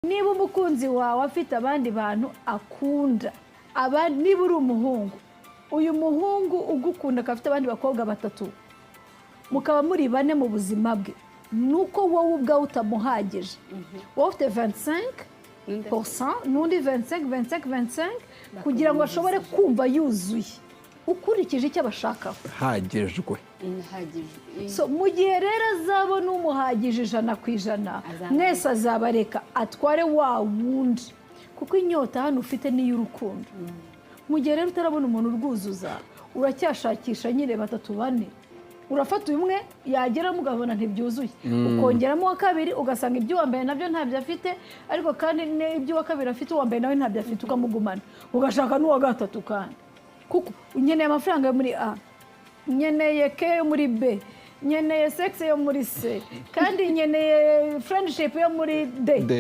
Niba umukunzi wawe afite abandi bantu akunda, niba uri umuhungu, uyu muhungu ugukunda akaba afite abandi bakobwa batatu, mukaba muri bane mu buzima bwe, ni uko wowe ubwawe utamuhagije. Wowe ufite 25% n'undi 25, 25, 25, kugira ngo ashobore kumva yuzuye ukurikije icyo abashakaho. Hagejwe. Hagijwe. So, mu gihe rero azabona umuhagije 100%, Azaba- mwese azabareka atware wa wundi, kuko inyota hano ufite ni iy'urukundo. Mu gihe rero utarabona umuntu urwuzuza, uracyashakisha nyine batatu, bane. Urafata umwe, yageramo ukabona ntibyuzuye, ukongeramo uwa kabiri, ugasanga ibyo uwa mbere nabyo ntabyo afite, ariko kandi n'ibyo uwa kabiri afite uwa mbere nawe ntabyo afite, ukamugumana, ugashaka n'uwa gatatu kandi, kuko nkeneye amafaranga yo muri A, nkeneye K yo muri B, nkeneye sex yo muri C, kandi nkeneye friendship yo muri D. D.